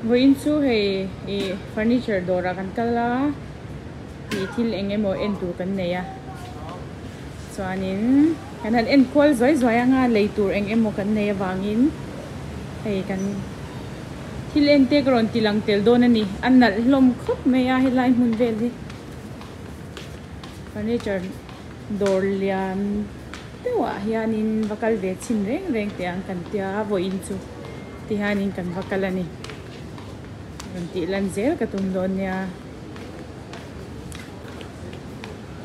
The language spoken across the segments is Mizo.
Vawiin chu hei ih furniture dawrah kan kal a ih thil eng emaw en tur kan nei a chuanin kan han en kual zuai zuai anga lei tur eng emaw kan nei avangin hei kan thil en te ka rawn ti lang tel dawn a ni a nalh hlawm khawp mai a helai hmun vel hi furniture dawr lian deuhah hianin va kal ve chhin reng reng teh ang kan tia vawiin chu. Tihianin kan va kal a ni. Rawn tih lan zel ka tum dawn nia.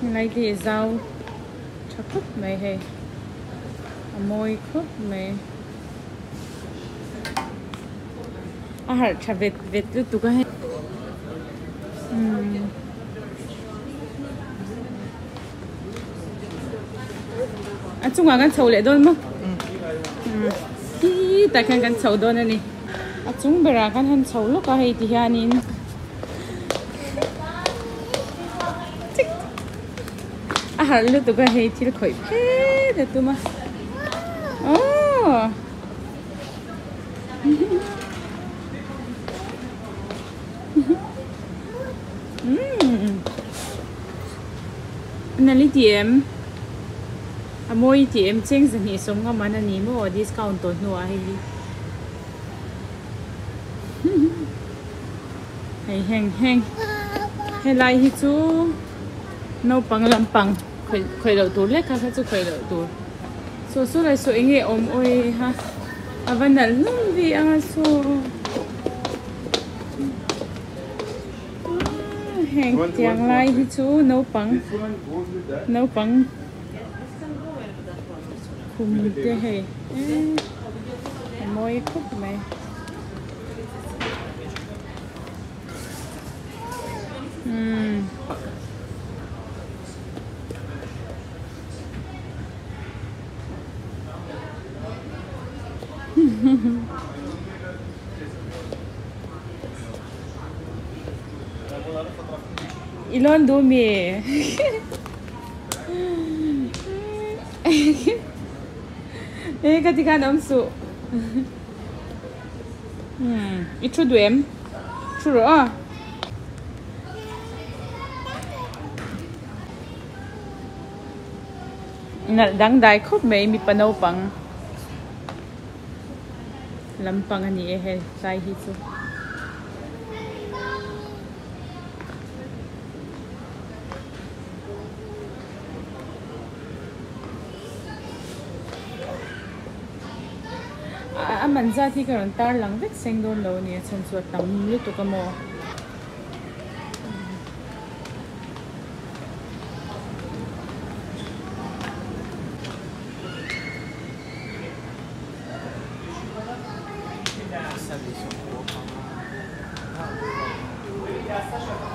Helai te hi zau tha khawp mai hei. A mawi khawp mai. A harh tha vet vet lutuk a hei. Umm. A chungah kan chho leh dawn maw? Umm. Khi tah khian kan chho dawn a ni. A chung berah kan han chho lawk a hei ti hianin a harh lutuk a hei thil khawih phet a tum a. Aww. Umm. Nali tih em? A mawi tih em? Cheng zahnih sawmnga man a ni maw? Discount tawh hnuah hei hi. Hei heng heng. Helai hi chu naupang lampang khawih khawih loh tur lek kha kha chu khawih loh tur. Saw saw lai saw eng nge awm awi ha. A va nalh hlawm ve a saw. Heng tiang lai hi chu naupang naupang khum te hei a mawi khawp mai. Umm. I lawn duh mi? E ka ti khan awm suh. I thu duh em? Thu rawh aw. Nalh dangdai khawp mai mipa naupang lampang a ni e hei tlai hi chu. A man zat hi ka rawn tar lang vek seng dawn lo a ni a chhan chu a tam lutuk a maw.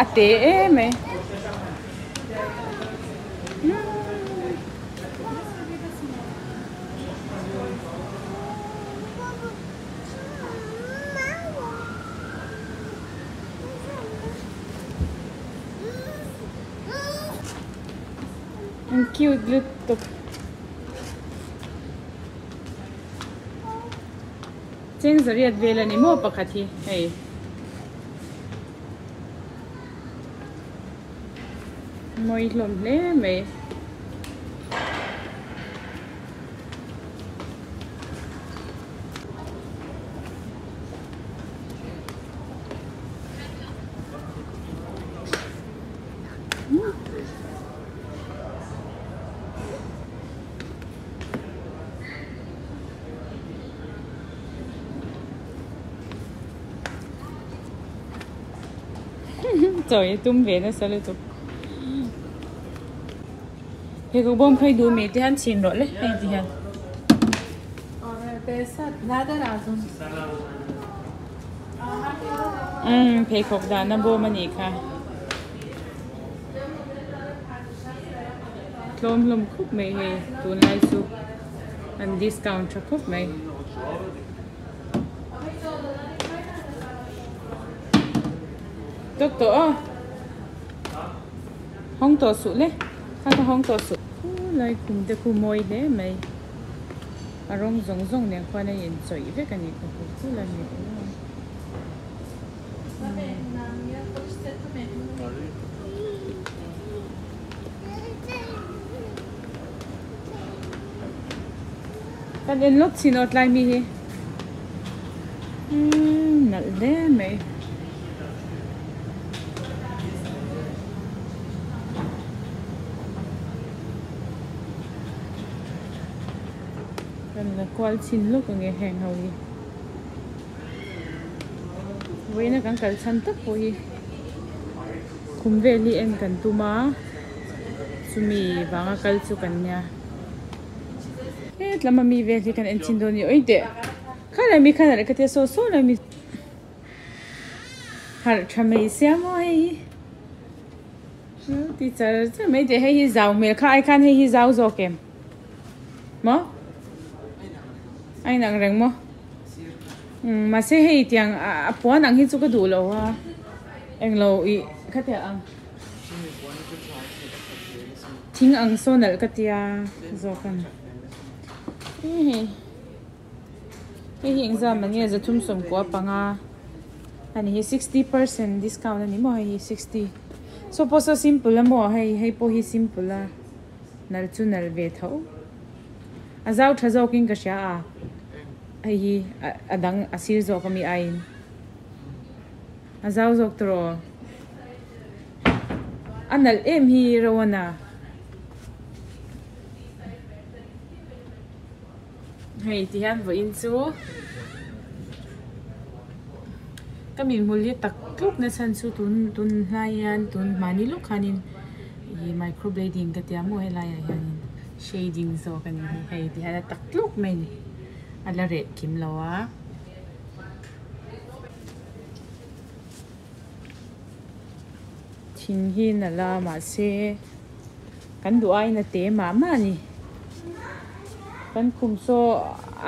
A te em mai. An cute lutuk. Cheng zariat vel a ni maw pakhat hi hei. Mawi hlawm hle mai. Chawi tum ve nasa lutuk. He ka bawm kha i duh mi ti hian chhin rawh le hei ti hian. Umm pheikhawk dahna bawm a nih kha. Tlawm hlawm khawp mai hei tunlai chu an discount tha khawp mai. Tawk tawh aw. Hawng tawh suh le. Kha kha hawng tawh suh. Khulai khum te khu mawi hle mai. A rawng zawng zawng nen khuan a inchawih vek a nih ka hmu khul a ni. Kan en lawk chin aw tlai mi hi umm nalh hle mai. Kan la kual chhin lawk ang e heng ho hi. Vawiina kan kal chhan tak pawh hi khum vel hi en kan tum a chumi vanga kal chu kan nia. Hetlama mi vel hi kan en chin dawn a ni awi teh khalai mi khan ka tia saw saw lai mi harh tha mai sia maw hei hi ti char char mai teh hei hi zau hmel kha ai khan hei hi zau zawk em maw a inang reng maw umm mahse hei tiang a puan ang hi chu ka duh lo a englo ih khatiang ang. Thing ang saw nalh ka tia zawk a ni. Hei hei hi engzam an nge zathum sawmkua panga a ni hi 60% discount a ni maw hei hi 60 saw pawh saw simple a maw hei hei pawh hi simple a nalh chu nalh ve tho a zau tha zawkin ka hria a hei hi a dang a sir zawk ami aiin. A zau zawk tawh. A nalh em hi Rowana. Hei ti hian vawiin chu ka mihmul hi tak tluk na chhan chu tun tun hlai hian tun hmani lawk khanin ih microblading ka tia maw helaiah hianin shading zawk a nih hi hei ti hian a tak tluk mai a ni a la reh kim lo a. Thing hi nalh a mahse kan duh aiin a te mah mah a ni kan khum saw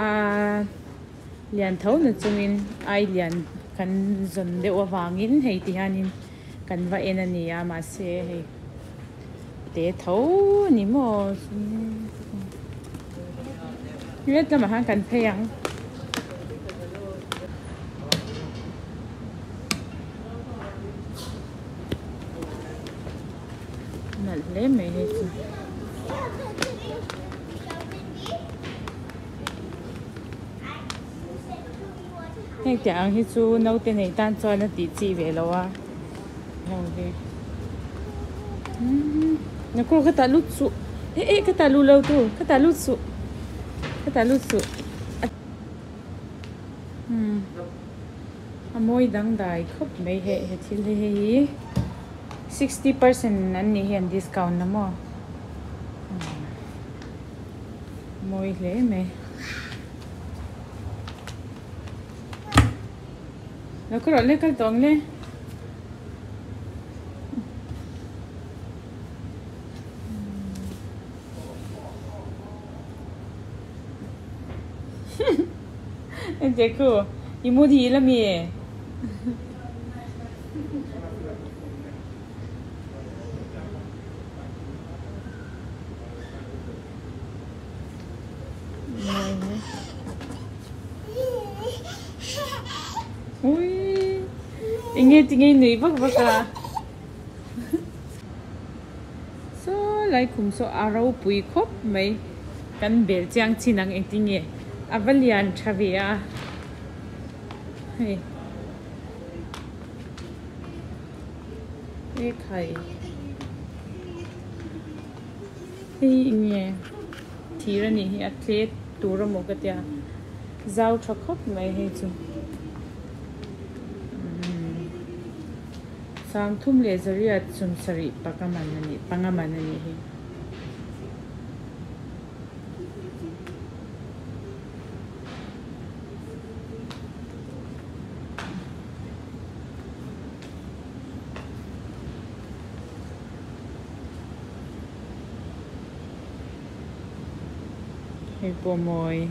aaa lian tho na chungin ai lian kan zawn deuh avangin hei ti hianin kan va en a ni a mahse hei te tho a ni maw hetlamah khan kan phei ang. Nalh hle mai hei chu. Heng tiang ang hi chu naute nei tan chuan a tih chi ve lo a. Nakawr ka tah lut suh. Eh eh ka tah luh lo tu ka tah lut suh. Ka tah lut suh. Umm a mawi dangdai khawp mai he he thil hi hei hi 60% an nih hian discount na maw mawi hle mai. Lo ka rawh le kal tawh ang le. Entir khu i mu dil ami? Ui enge tinge i nui vak vak a? Saw lai khum saw a ropui khawp mai. Kan bel chiang chin ang engtin nge a va lian tha ve a hei ekhai hei enge thir a nih hi a tle tur amaw ka tia zau tha khawp mai hei chu. Sangthum leh zariat sawmsarih panga man a nih panga man a nih hi. Hei pawh mawi.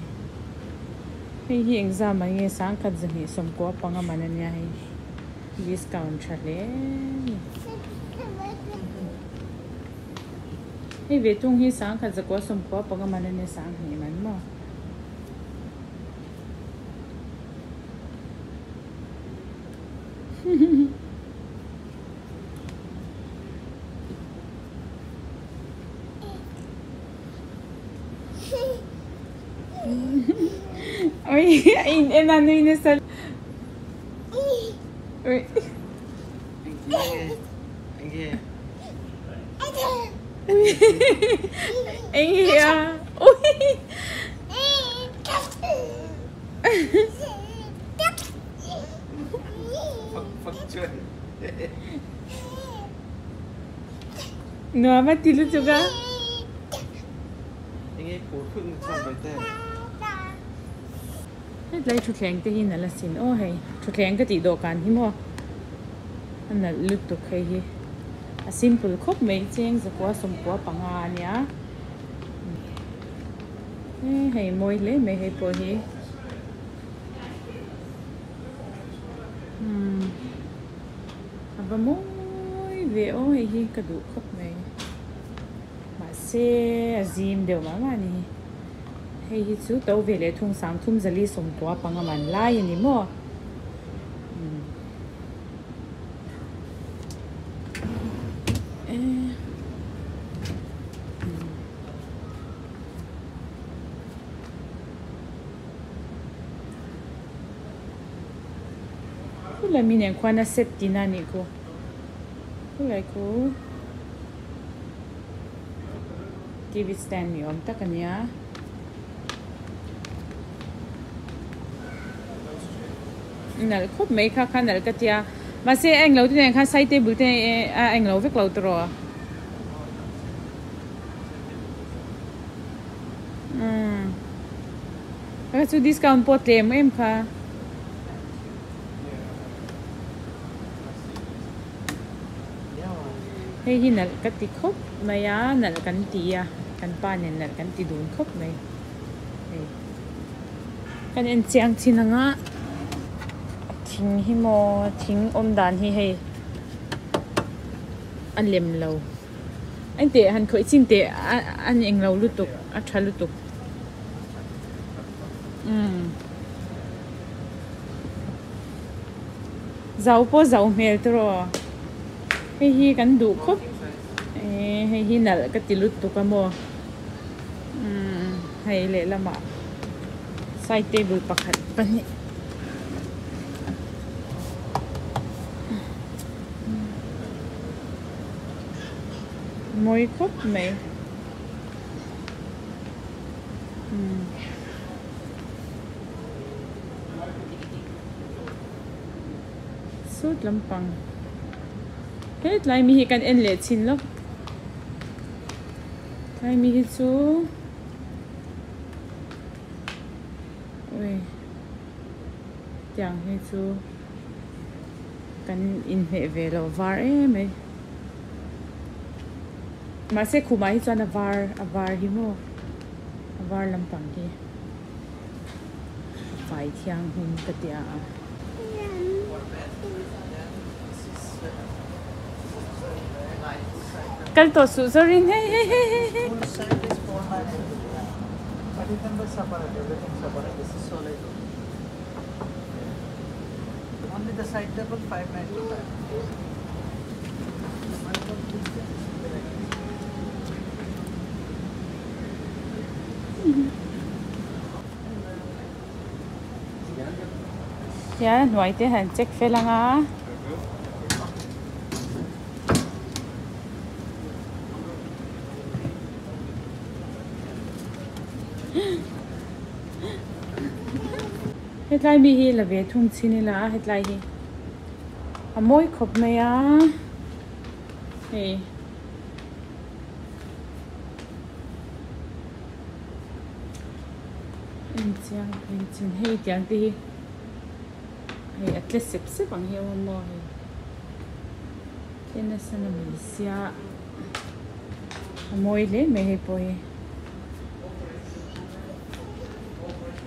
Hei hi engzam man nge sangkhat zahnih sawmkua panga man a nia hei. Discount tha hle ni. Hei ve tung hi sangkhat zakua sawmkua panga man a nia sanghnih man maw. Ui a in en a nui nasa ui. Eng hi a ui. Nuam a ti lutuk a. Hetlai thutthleng te hi nalh asin aw hei thutthleng ka tih dawhkan hi maw a nalh lutuk hei hi a simple khawp mai cheng zakua sawmkua panga a nia hei mawi hle mai hei pawh hi. A va mawi ve aw hei hi ka duh khawp mai mahse a zim deuh mah mah a ni hi hei hi chu to ve leh thung sang thum zali sawmkua panga man lai a ni maw umm eh. Khulai mi nen khuan a set tihna a nih khu khulai khu T_V stand ni awm tak a nia. Nalh khawp mai kha kha nalh ka tia mahse a englo te nen khan side table te a englo vek lo tawh. Umm kha chu discount pawh tlem em kha. Hei hi nalh ka ti khawp mai a nalh kan ti a kan pa nen nalh kan ti dun khawp mai hei kan en chiang chin ang a thing hi maw thing awm dan hi hei a lem lo. Anh teh han khawih chin teh an eng lo lutuk a tha lutuk umm zau pawh zau hmel tawh hei hi kan duh khawp eh hei hi nalh ka ti lutuk a maw umm hei lehlamah side table pakhat pahnih. Mawi khawp mai. Umm. Sut lampang. Hetlai mi hi kan en leh chhin lawk. Tlai mi hi chu ui tiang hi chu. Kan inhmeh ve lo var em mai. Mahse khumah hi chuan a var a var hi maw a var lampang hi a fai thianghlim ka ti a. Kal tawh suh zawrin hei hei hei hei hei. Hian a hnuai te han check fel ang a. Hetlai mi hi la ve thung chin ila hetlai hi a mawi khawp mai a hei en chiang phei chin hei tiang te hi hei a tle sep sep ang hi a awm maw hei tle nasa na mai sia a mawi hle mai hei pawh hi.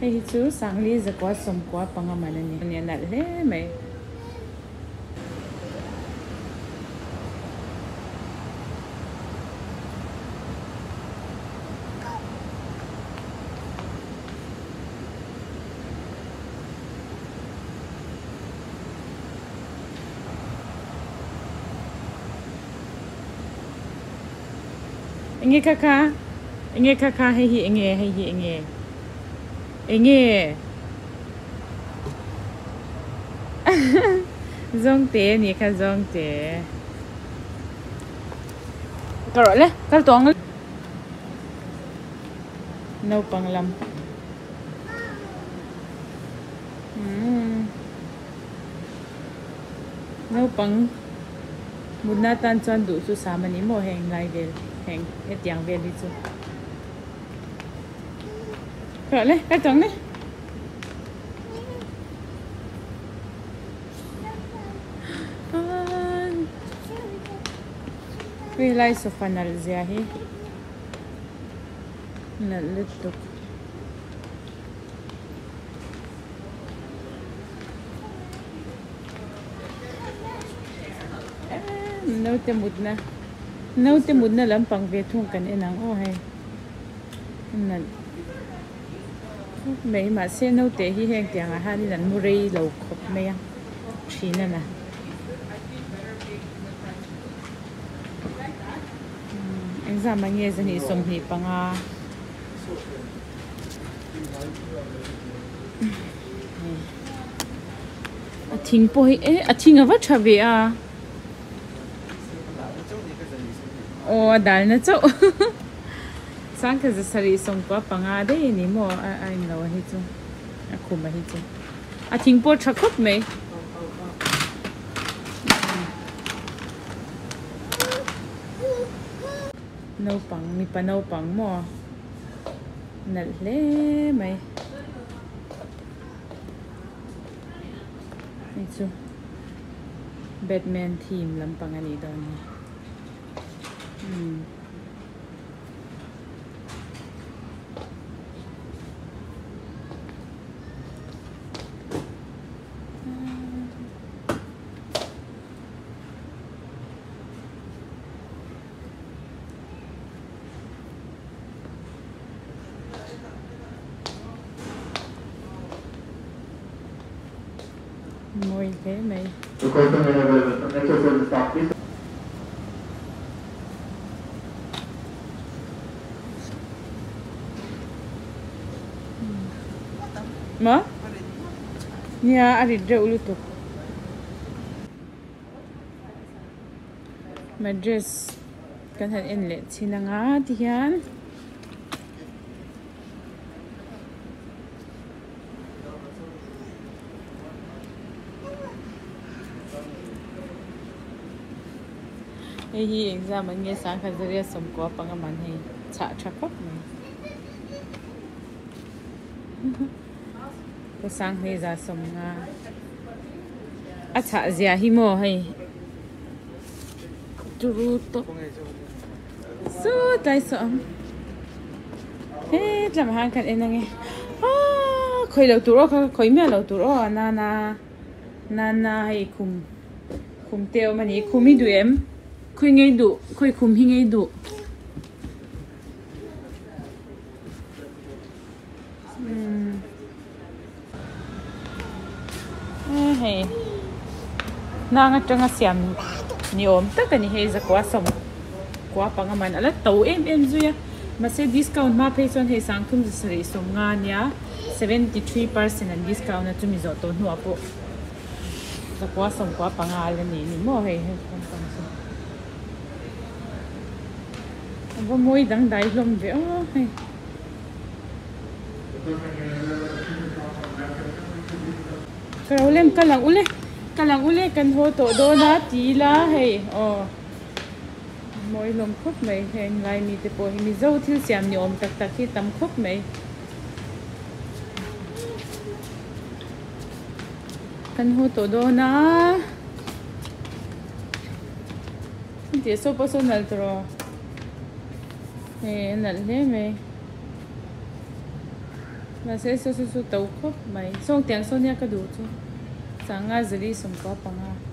Hei hi chu Sangli zakua sawmkua panga man a ni. A nalh hle mai. Enge kha kha? Enge kha kha? Hei hi enge? Hei hi enge? Enge? Zawngte a nih kha zawngte. Ka rawh le, kal tawh ang le. Naupang lam. Umm. Naupang mutna atan chuan duh chu sam a ni maw heng lai vel heng hetiang vel hi chu. Ka rawh le, kal tawh ang le. Hei lai sofa nalh zia hi nalh lutuk. Naute mutna naute mutna lampang ve thung kan en ang aw hei nalh khawp mai mahse naute hi heng tiangah hianin an mu rei lo khawp mai a thin a na. Engzam ah nge zahnih 25. A thing pawh hi eh a thing a va tha ve a aw a dalna chauh sangkha za sarih 95 daih a ni maw a a englo a hi chu a khum a hi chu a thing pawh a tha khawp mai. Naupang mipa naupang maw nalh hle mai hei chu Batman theme lampang a nih dawn hi umm. Mawi hle mai. Maw? Nia a rit reuh lutuk. Madras kan han en leh chin anga tihian hei hi exam an nge sangkhat zariat 95 man hei chhah tha khawp mai Pu Sanghleiza 50 a chhah zia hi maw hei turu tawp saw tlai saw ang he tlamah khan kan en ange aaa khawi lo tur aw kha khawi miah lo tur aw nana nana hei khum khum te a awm a ni khum hi duh em khawi ngei duh khawi khum hi ngei duh. Hei hnang atanga siam ni awm tak a ni hei zakua 95 man a la to em em zui a mahse discount hma phei chuan hei 3750 a nia 73% an discount a chumi zawh tawh hnuah pawh zakua 95 a la ni a ni maw hei hei lampang chu. A va mawi dangdai hlawm ve aw hei. Ka ro lem kal ang ule kal ang ule kan haw tawh dawn a ti ila hei aw mawi hlawm khawp mai heng lai mite pawh hi mizo thil siam ni awm tak tak hi tam khawp mai. Kan haw tawh dawn a. Tih saw pawh saw nalh tawh rawh hei a nalh hle mai mahse saw saw chu to khawp mai sawng tiang saw nia ka duh chu sanga zali 95.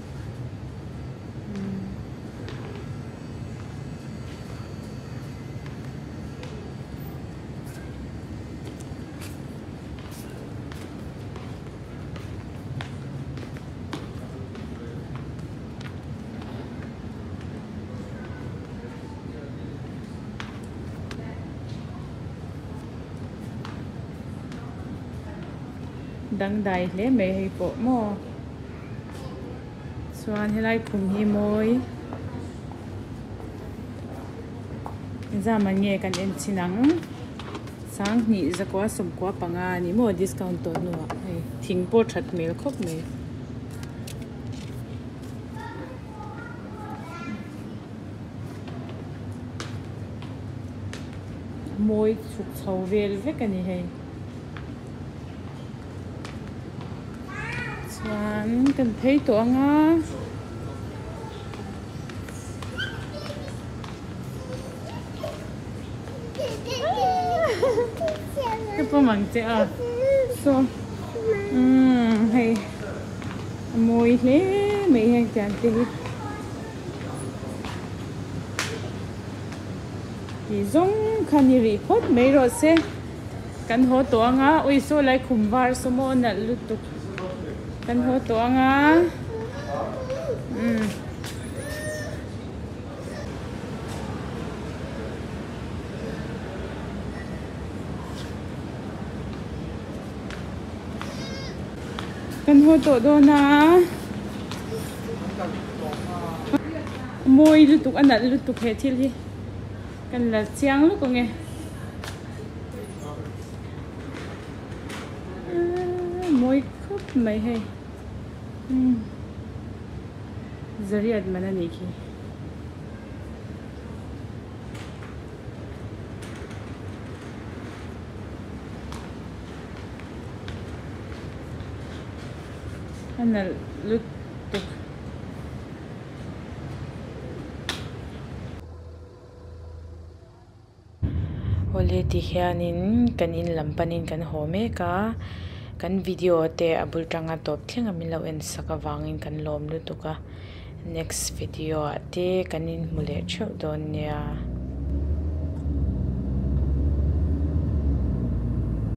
Dangdai hle mai hei pawh maw chuan helai khum hi mawi engzam an nge kan en chhin ang sanghnih zakua sawmkua panga a ni maw discount tawh hnuah hei thing pawh that hmel khawp mai. Mawi chhuk chho vel vek a ni hei. Chuan kan phei tawh ang a. Ka pawm ang che a. Saw umm hei a mawi hle mai heng tiang te hi. Tih zawng kha ni rih phawt mai rawh se. Kan haw tawh ang a, ui saw lai khum var saw maw nalh lutuk. Kan haw tawh ang a. Umm. Kan haw tawh dawn a. Mawi lutuk a nalh lutuk he thil hi. Kan la chiang lutuk ang e. Mawi khawp mai hei. Zariat man a nih khi. A nalh lutuk. Awle ti hianin kan in lam panin kan haw mek a kan video te a bul tanga tawp thleng a min lo en sak avangin kan lawm lutuk a next video ah te kan inhmu leh theuh dawn nia.